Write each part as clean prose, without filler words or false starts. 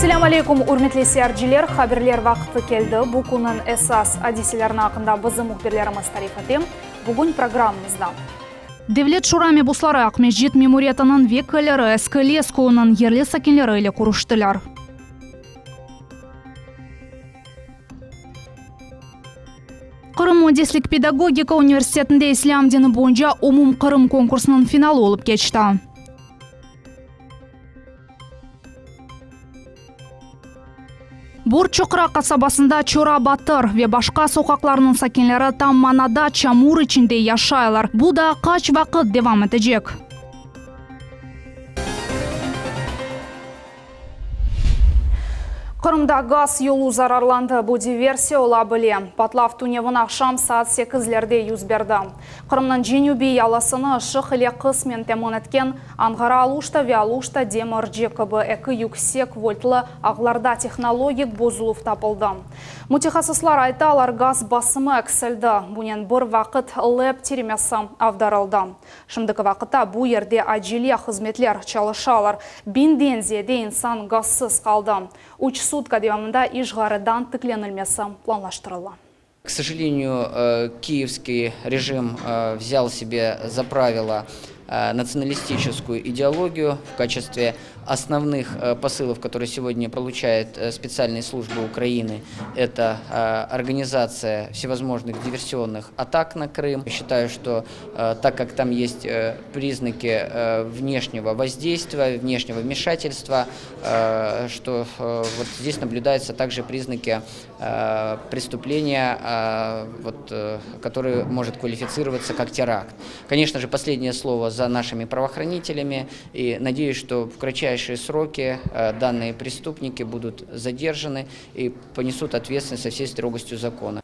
Selâm aleykum, ürmetli seyirciler! Haberler vaqtı keldi. Bu künniñ esas adiselerini aqqında bizim mühbirlerimiz tarif ete. Bugün programmamızda. Devlet şura mebusları Aqmescit memuriyetiniñ vekilleri Eski Les köyüniñ yerli sakinleri ile körüştiler. Qırım müendislik-pedagogika universitetinde İslâm dini boyunca umumqırım konkursınıñ finalı olıp keçti. Bor-Çoqraq qasabasında Çora Batır ve başqa soqaqlarnıñ sakinleri tam manada çamur içinde yaşaylar. Bu daa qaç vaqıt devam etecek? Qırımda gaz yolu zararlandı, bu diversiya ola bile. Patlav tünevin aqşam saat sekizlerde yüz berdi. Qırımnıñ cenübiy yalısını ışıq ile qısmen temin etken Anğara-Aluşta ve Aluşta-Demirci kibi eki yüksek voltlı ağlarda tehnologik bozuluv tapıldı. Mütehassıslar aytalar, gaz basımı eksildi, bunen bir vaqıt lep tirmesi avdarıldı. Şimdiki vaqıtta bu yerde acele hızmetler çalışalar. Biñden ziyade insan gazsız qaldı. Üç sutka devamında iş ğayrıdan tiklenilmesi planlaştırıla. К сожалению, киевский режим взял себе за правило националистическую идеологию в качестве основных посылов, которые сегодня получают специальные службы Украины. Это организация всевозможных диверсионных атак на Крым. Считаю, что так как там есть признаки внешнего воздействия, внешнего вмешательства, что вот здесь наблюдаются также признаки преступления, вот, которое может квалифицироваться как теракт. Конечно же, последнее слово за нашими правоохранителями, и надеюсь, что в кратчайшие сроки данные преступники будут задержаны и понесут ответственность со всей строгостью закона.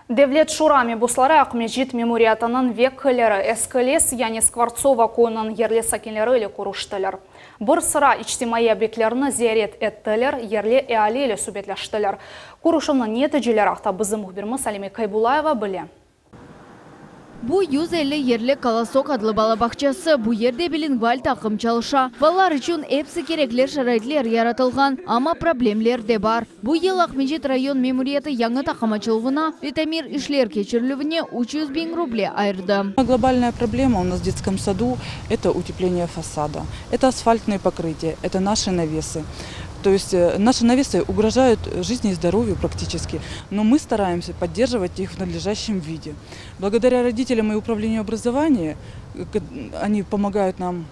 Devlet şura mebusları Aqmescit memuriyetiniñ vekilleri Eski Les, yani Skvortsovo köyüniñ yerli sakinleri ile körüştiler. Bir sıra içtimaiy obyektlerni ziyaret ettiler, yerli eali ile subetleştiler. Körüşüvniñ neticeleri aqta bizim mühbirimiz Alime Kaybulayeva bile. Bu 150 yerli Kolosok adlı bala bağçası. Bu yerde bilingval taqım çalışa. Balalar içün episi kerekli şaraitler yaratılğan, amma problemler de bar. Bu yıl Aqmescit rayon memuriyeti yañı taqım açıluvına ve tamir işler keçirilüvine 300 biñ ruble ayırdı. Глобальная проблема у нас в детском саду – это утепление фасада, это асфальтные покрытия, это наши навесы. То есть наши навесы угрожают жизни и здоровью практически, но мы стараемся поддерживать их в надлежащем виде. Благодаря родителям и управлению образования, они помогают нам.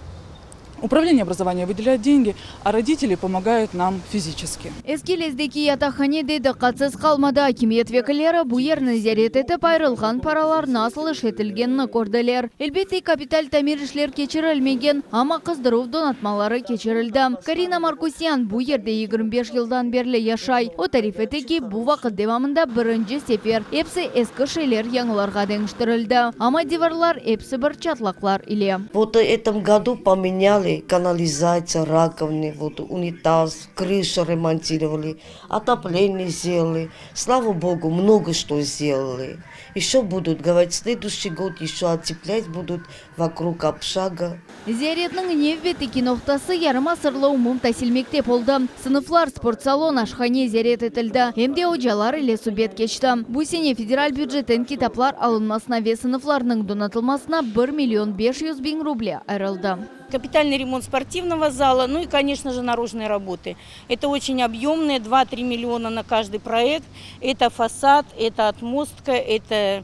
Управление образования выделяет деньги, а родители помогают нам физически. Eski Lezdeki yataqhane de diqqatsız qalmadı. Akimiyet vekilleri bu yerni ziyaret etip, ayırılğan paralar nasıl işletilgenini kördiler. Elbette, kapital tamir işler keçirilmegen, amma qızdıruv donatmaları keçirildi. Karina Markusyan bu yerde 25 yıldan berli yaşay. O tarif ete ki, bu vaqıt devamında birinci sefer episi eski şeyler yañılarğa deñiştirildi. Amma divarlar episi bir çatlaqlar ile. Вот в этом году поменяли канализацию, раковины, вот унитаз, крышу ремонтировали, отопление сделали. Слава Богу, много что сделали. Еще будут, говорить, следующий год еще отеплять будут вокруг общага. Ziyaretniñ nevbetteki noqtası yarım asırlı umumtasil mektep oldı. Sınıflar, sport salon, aşhane ziyaret etildi. Em de ocalar ile subet keçti. Bu sene federal bücetten kitaplar alınmasına ve sınıflarnıñ donatılmasına 1 million 500 biñ ruble ayırıldı. Капитальный ремонт спортивного зала, ну и, конечно же, наружные работы. Это очень объемные, 2-3 миллиона на каждый проект. Это фасад, это отмостка, это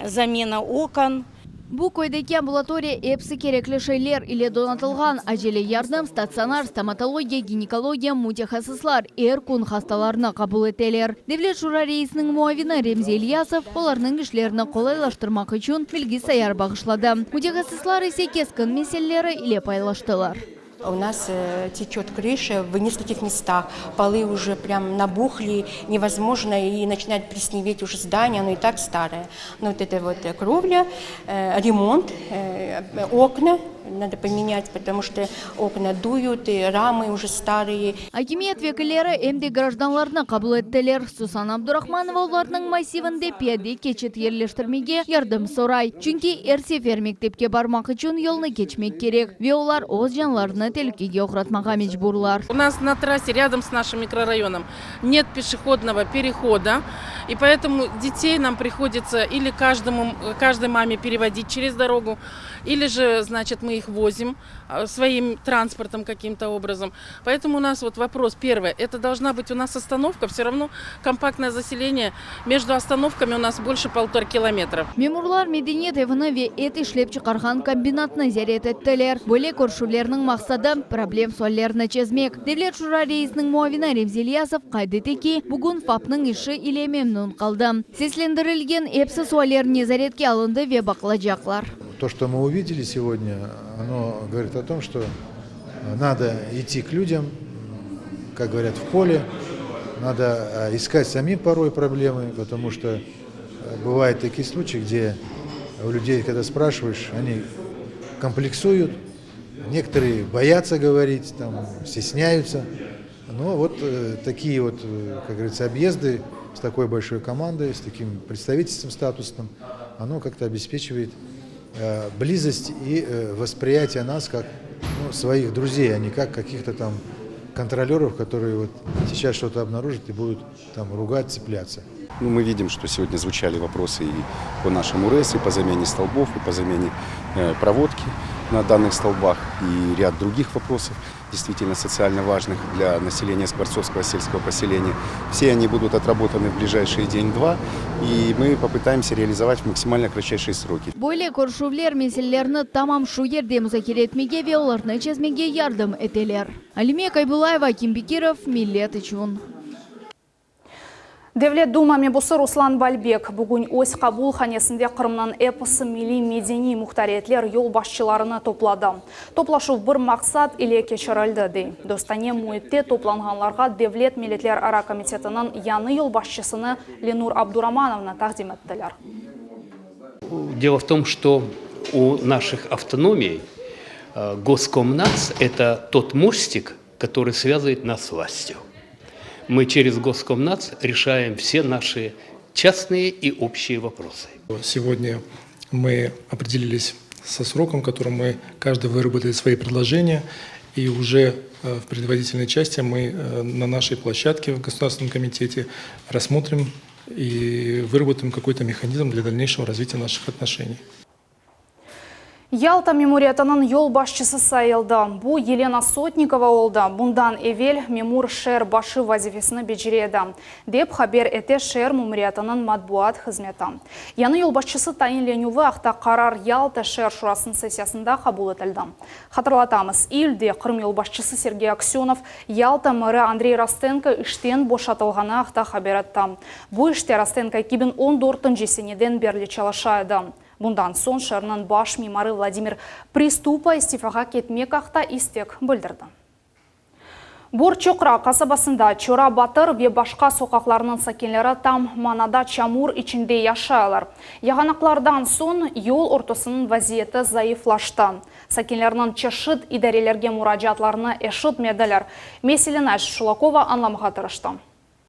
замена окон. Bu köydeki ambulatoriya episi kerekli şeyler ile donatılğan. Acele yardım, statsionar, stomatologiya, ginekologiya mütehassıslar er kün hastalarnı qabul eteler. Devlet şura reisiniñ muavini Remzi İlyasov olarnıñ işlerini qolaylaştırmaq içün bilgisayar bağışladı. Mütehassıslar ise keskin meseleleri ile paylaştılar. У нас течет крыша в нескольких местах, полы уже прям набухли, невозможно, и начинает плесневеть уже здание, оно и так старое. Но вот это вот кровля, ремонт, окна. Надо поменять, потому что окна дуют, и рамы уже старые. Akimiyet vekilleri em de grajdanlarnı qabul ettiler. Susanna Abdurahmanova olarnıñ massivinde piyade keçit yerleştirmege yardım soray. Çünki er sefer mektepke barmaq içün yolnı keçmek kerek ve olar öz canlarını telükege oğratmağa mecburlar. У нас на трассе рядом с нашим микрорайоном нет пешеходного перехода, и поэтому детей нам приходится или каждому, каждой маме переводить через дорогу, или же, значит, мы их возим своим транспортом каким-то образом. Поэтому у нас вот вопрос первый, это должна быть у нас остановка, все равно компактное заселение, между остановками у нас больше полутора километров. Memurlar medeniyet evini ve et işlep çıqarğan kombinatnı ziyaret ettiler. Böyle körüşüvlerniñ maqsadı, problem suallerini çezmek. Devlet şura reisiniñ muavini Remzi İlyasov qayd ete ki, bugün FAPnıñ işi ile memnün qaldı. Seslendirilgen episi sualler nezaretke alındı ve baqılacaqlar. То, что мы увидели сегодня, оно говорит о том, что надо идти к людям, как говорят, в поле, надо искать самим порой проблемы, потому что бывают такие случаи, где у людей, когда спрашиваешь, они комплексуют, некоторые боятся говорить, там, стесняются. Но вот такие вот, как говорится, объезды с такой большой командой, с таким представительством статусным, оно как-то обеспечивает близость и восприятие нас как, ну, своих друзей, а не как каких-то там контролеров, которые вот сейчас что-то обнаружат и будут там ругать, цепляться. Ну, мы видим, что сегодня звучали вопросы и по нашему РЭС, и по замене столбов, и по замене проводки на данных столбах, и ряд других вопросов, действительно социально важных для населения Скворцовского сельского поселения. Все они будут отработаны в ближайшие день-два, и мы попытаемся реализовать в максимально кратчайшие сроки. Böyle körüşüvler meselelerni tamam şu yerde muzakere etmege ve olarnı çezmege yardım eteler. Alime Kaybulayeva, Akim Bekirov, Millet içün. Devlet Duma mebusı Ruslan Balbek bugün öz qabulhanesinde Qırımnıñ episi milliy medeniy muhtariyetler yolbaşçılarını topladı. Toplaşuv bir maqsat ile keçirildi, dey. Dostane müitte toplanğanlarğa Devlet milletlerara komitetiniñ yañı yolbaşçısını Lenur Abduramanovnı taqdim ettiler. Дело в том, что у наших автономий Госкомнац – это тот мостик, который связывает нас с властью. Мы через Госкомнац решаем все наши частные и общие вопросы. Сегодня мы определились со сроком, которым мы каждый выработает свои предложения, и уже в предварительной части мы на нашей площадке в Государственном комитете рассмотрим и выработаем какой-то механизм для дальнейшего развития наших отношений. Yalta memuriyetiniñ yolbaşçısı sayıldı. Bu Yelena Sotnikova oldı. Bundan evel memur şeer başı vazifesini becere edi. Dep haber ete şeer memuriyetiniñ matbuat hızmeti. Yañı yolbaşçısı tayinlenüvi aqta qarar Yalta şeer şurasınıñ sessiyasında qabul etildi. Hatırlatamız, iyülde Qırım yolbaşçısı Sergey Aksönov Yalta meri Andrey Rostenko işten boşatılğanı aqta haber etti. Bu işte Rostenko 2014 seneden berli çalışa edi. Bundan soñ şeerniñ baş mimarı Vladimir Pristupa istifağa ketmek aqta istek bildirdi. Borçoqraq qasabasında Çora Batır ve başqa soqaqlarnıñ sakinleri tam manada çamur içinde yaşaylar. Yağanaqlardan soñ yol örtüsiniñ vaziyeti zayıflaştı. Sakinlerniñ çeşit idarelerge muracaatlarını eşitmediler. Meseleni Ayşe Şulakova añlamağa tırıştı.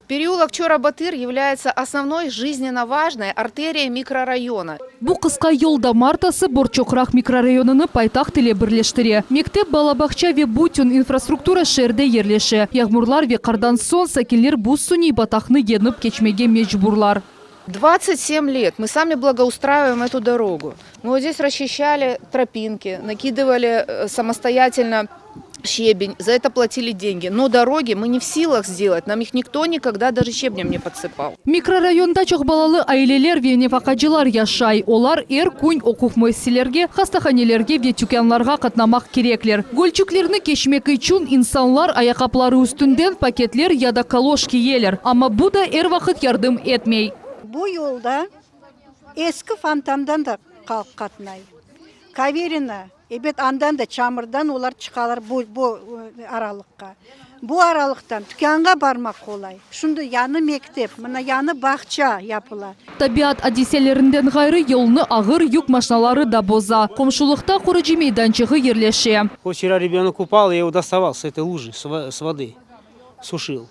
Переулок Чора-Батыр является основной жизненно важной артерией микрорайона. Bu qısqa yol damartısı Borçoqraq mikrorayonını paytaht ile birleştire. Mektep, bala bağça ve bütün infrastruktura şeerde yerleşe. Yağmurlar ve qardan soñ sakinler bu suniy bataqnı yeñip keçmege mecburlar. 27 лет мы сами благоустраиваем эту дорогу. Мы вот здесь расчищали тропинки, накидывали самостоятельно щебень, за это платили деньги. Но дороги мы не в силах сделать, нам их никто никогда даже щебнем не подсыпал. Mikrorayonda çoqbalalı aileler ve nefaqacılar yaşay. Olar er kün oquv müessiselerge, hastahanelerge ve tükânlarğa qatnamaq kerekler. Gölçüklerni keçmek içün insanlar ayaqqapları üstünden paketler ya da kaloş kiyeler. Amma bu da er vaqıt yardım etmey. Bu yolda eski fontandan da halq qatnay. Kaverina, ebet andan da çamurdan olar çıqalar bu, bu aralıqqa. Bu aralıqtan tükânğa barmaq qolay. Şimdi yañı mektep, mına yañı bağça yapıla. Tabiat adiselerinden ğayrı yolnı ağır yük maşnaları da boza. Qomşulıqta qurucı meydançığı yerleşe. Вот вчера ребенок упал, я его доставал с этой лужи, с воды, сушил.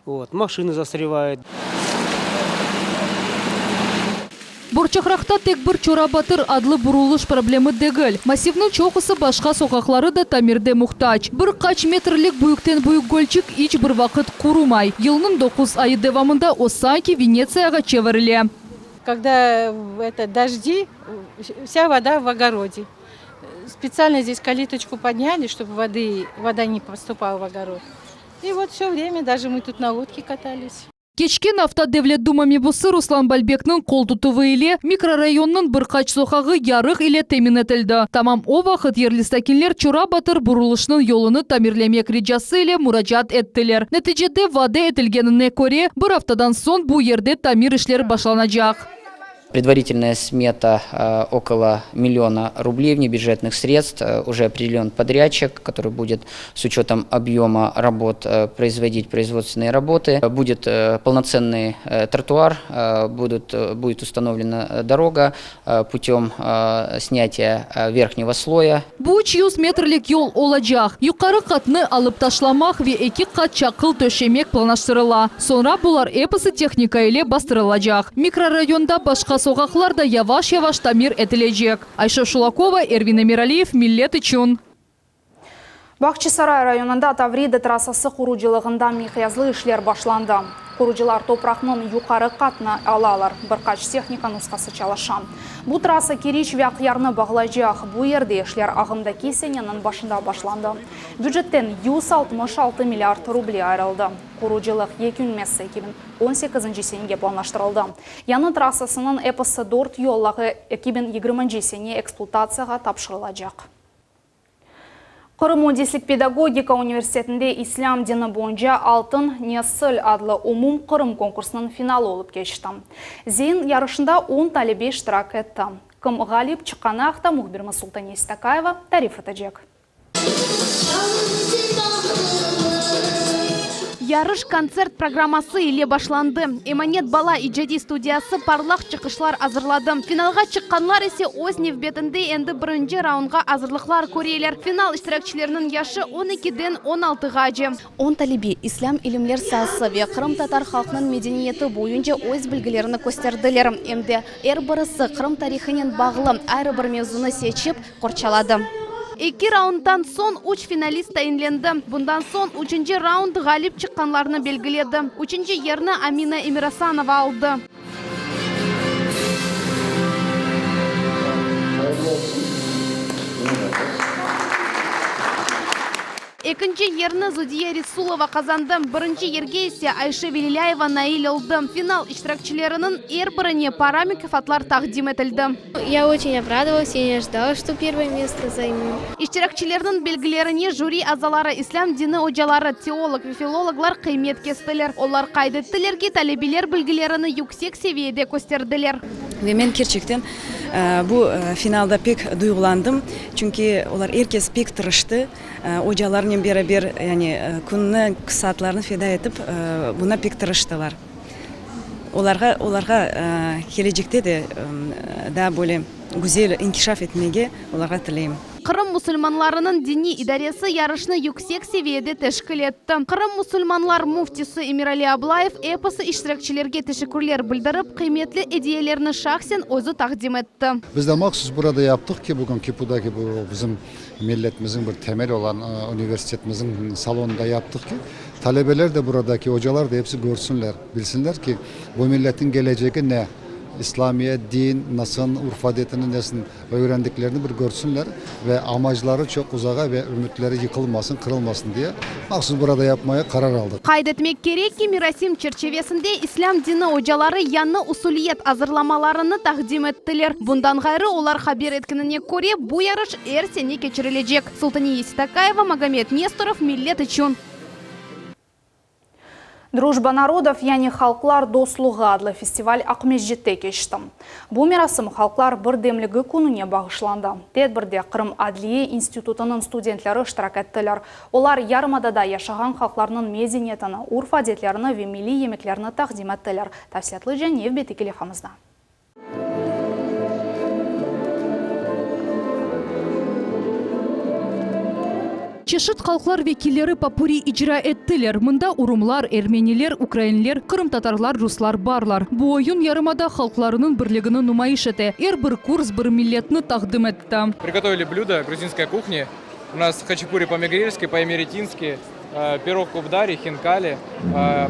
Вот, машины застревают. Borçoqraqta tek bir Çora Batır adlı burulış problemi degil. Massivniñ çoqusı başqa soqaqları da tamirde muhtac. Bir qaç metrlik büyükten-büyük gölçik iç bir vaqıt qurumay. Yılnıñ doquz ayı devamında o sanki Venetsiyağa çevirile. Когда это дожди, вся вода в огороде. Специально здесь калиточку подняли, чтобы воды, вода не поступала в огород. И вот все время, даже мы тут на лодке катались. Keçken afta Devlet Duma mebusı Ruslan Balbekniñ qol tutuvı ile mikrorayonnıñ bir qaç soqağı yarıq ile temin etildi. Tamam o vaqıt yerli sakinler Çora Batır burulışnıñ yolunı tamirlemek ricası ile muracaat ettiler. Neticede vade etilgenine köre, bir aftadan soñ bu yerde tamir işler başlanacaq. Предварительная смета около миллиона рублей внебюджетных средств. Уже определен подрядчик, который будет с учетом объема работ производить производственные работы. Будет полноценный тротуар, будут, будет установлена дорога путем снятия верхнего слоя. Bu 300 metrlik yol olacaq. Yuqarı qatnı alıp taşlamaq ve eki qat çaqıl töşemek planlaştırıla. Soñra bular episi tehnika ile bastırılacaq. Mikrorayonda başqa soqaqlar da yavaş-yavaş tamir etilecek. Ayşe Şulakova, Ervin Emiraliyev, Millet içün. Bağçasaray rayonında Tavrida trassası qurucılığında miqyaslı işler başlandı. Qurucılar topraqnıñ yuqarı qatını alalar, bir qaç tehnika nusqası çalışa. Bu trassa Keriç ve Aqyarnı bağlaycaq. Bu yerde işler ağımdaki seneniñ başında başlandı. Bücetten 166 milliard ruble ayırıldı. Qurucılıq yekünmesi 2018 senege planlaştırıldı. Yañı trassasınıñ episi dört yollağı 2020 sene ekspluatatsiyağa tapşırılacaq. Qırım müendislik pedagogika universitetinde İslâm dini boyunca Altın nesil adlı umumqırım konkursınıñ finalı olıp keçti. Zein yarışında on talebe iştirak etti. Kim ğalip çıqqanı aqta mühbirimiz Sultaniye Seytakayeva tarif etecek. Yarış kontsert programması ile başlandı. Emanet bala icadiy studiyası parlaq çıqışlar azırladı. Finalğa çıqqanlar ise öz nevbetinde endi birinci raundğa azırlıqlar köreler. Final iştirakçileriniñ yaşı on ekiden on altığace. On talebe islâm ilimler saası ve qırımtatar halqınıñ medeniyeti boyunca öz bilgilerini kösterdiler. Em de er birisi Qırım tarihınen bağlı ayrı bir mevzunı seçip, qorçaladı. Eki raunddan soñ üç finalist tayinlendi. Bundan soñ üçünci raund ğalip çıqqanlarnı belgiledi. Üçünci yerni Amina Emirasanova aldı. Ekinci yerni Zudiye Resulova qazandı, birinci yerge ise Ayşe Velilâyeva nail oldı. Final iştirakçileriniñ er birine para mukâfatlar taqdim etildi. Ya oçen obradovalась, ya ne ojidala, çto pervoye mesto zaymu. İştirakçilerniñ belgilerine jüri azaları, islâm dini ocaları, teolog ve filologlar qıymet kestiler. Olar qayd ettiler ki, talebeler bilgilerini yüksek seviyede kösterdiler. Ve men kerçekten bu finalda pek duyğulandım, çünki olar er kes pek tırıştı, ocalarnen beraber, yani künni, saatlarını feda etip, buna pek tırıştılar. Olarğa, olarğa kelecekte de daa böyle güzel inkişaf etmege olarğa tileyim. Qırım musulmanlarınıñ diniy idaresi yarışnı yüksek seviyede teşkil etti. Qırım musulmanlar müftisi Emirali Ablayev episi iştirakçilerge teşekkürler bildirip, qıymetli ediyelerni şahsen özü taqdim etti. Biz de mahsus burada yaptıq ki, bugün KİPUdaki bu bizim milletimizniñ bir temeli olan universitetimizniñ salonında yaptıq ki, talebeler de buradaki, ocalar da episi görsünler, bilsinler ki, bu milletniñ kelecegi ne, İslamiyet, din, nasıl, urf-adetini nesin öğrendiklerini bir görsünler ve amacları çoq uzağa ve ümütleri yıqılmasın, qırılmasın diye mahsus burada yapmaya qarar aldıq. Qayd etmek kerek ki, merasim çerçevesinde İslâm dini ocaları yañı usuliyet azırlamalarını taqdim ettiler. Bundan ğayrı, olar haber etkenine köre, bu yarış er sene keçirilecek. Sultaniye Seytakayeva, Magomed Nestorov, Millet içün. Drujba narodov, yani Halqlar dostluğı adlı festival Aqmescitte keçti. Bu merasim Halqlar birdemligi kününe bağışlandı. Tedbirde Qırım adliye institutınıñ studentleri iştirak ettiler. Olar yarımadada yaşağan halqlarnıñ medeniyetini, urf-adetlerini ve milliy yemeklerini taqdim ettiler. Tafsilâtlıca nevbetteki levhamızda. Çeşit halqlar vekilleri popuri icra ettiler. Mında urumlar, ermeniler, ukrainler, qırımtatarlar, ruslar barlar. Bu oyun yarımada halqlarınıñ birligini numayış ete. Er bir kurs bir milletni taqdim etti. Prigotovili blüda gruzinskaya kuhni. U nas haçapuri po-megrelski, po-imeretinski, pirog kubdari, hinkali,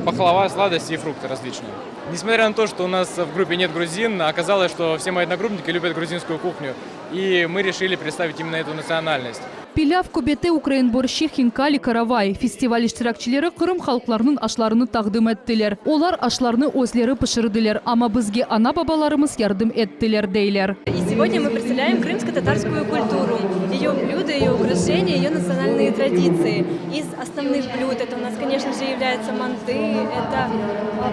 pahlava, sladости и фрукты различные. Несмотря на то, что у нас в группе нет грузин, оказалось, что все мои одногруппники любят грузинскую кухню, и мы решили представить именно эту национальность. Pilâv, köbete, ukrain borşçı, hinkali, karavay. Festival iştirakçileri Qırım halqlarınıñ aşlarını taqdim ettiler. Olar aşlarnı özleri pişirdiler, amma bizge ana-babalarımız yardım ettiler, deyler. И сегодня мы представляем крымско-татарскую культуру, ее блюда, ее украшения, ее национальные традиции. Из основных блюд это у нас, конечно же, являются манты, это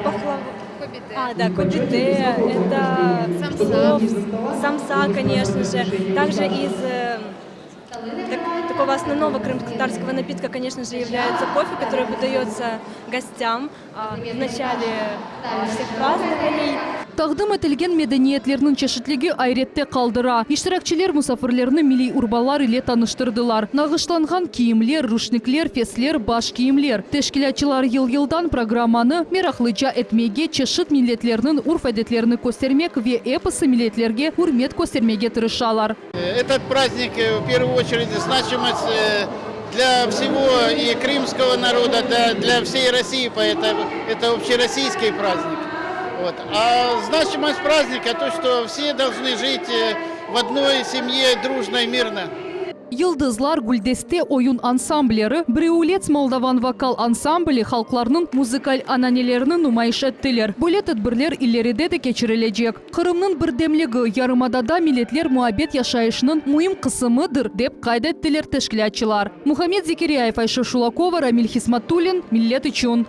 пахлава. А, да, кобите, это плов, самса, конечно же. Также из такого основного крымско-татарского напитка, конечно же, является кофе, который выдается гостям в начале всех празднований. Taqdim etilgen medeniyetlerniñ çeşitligi ayrette qaldıra. İştirakçiler musafirlerni milliy urbalar ile tanıştırdılar. Nağışlanğan kiyimler, ruşnikler, fesler, baş kiyimler. Teşkilâtçılar yıl-yıldan programmanı meraqlıca etmege, çeşit milletlerniñ urf-adetlerini köstermek ve episi milletlerge ürmet köstermege tırışalar. Этот праздник, в первую очередь, значимость для всего и крымского народа, для всей России, поэтому это общероссийский праздник. Вот. А значимость праздника то, что все должны жить в одной семье дружно и мирно. Yıldızlar, Güldeste oyun ansamblleri, Brıulets moldavan vokal ansambli halqlarnıñ muzıkal ananelerini numayış ettiler. Böyle tedbirler ileride de keçirilecek. Qırımnıñ birdemligi, yarımadada milletler muabbet yaşayışınıñ müim qısımıdır, dep qayd ettiler teşkilâtçılar. Muhammed Zekiryayev, Ayşe Şulakova, Ramil Hismatulin, Millet içün.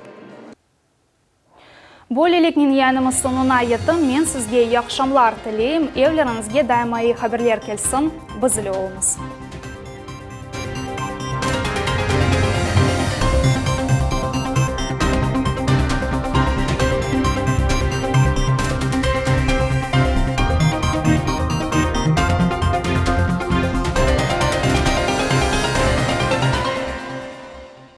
Böyleliknen yayınımız soñuna yetti. Men sizge iyi aqşamlar tileyim. Evleriñizge daima iyi haberler kelsin. Biz ile oluñız.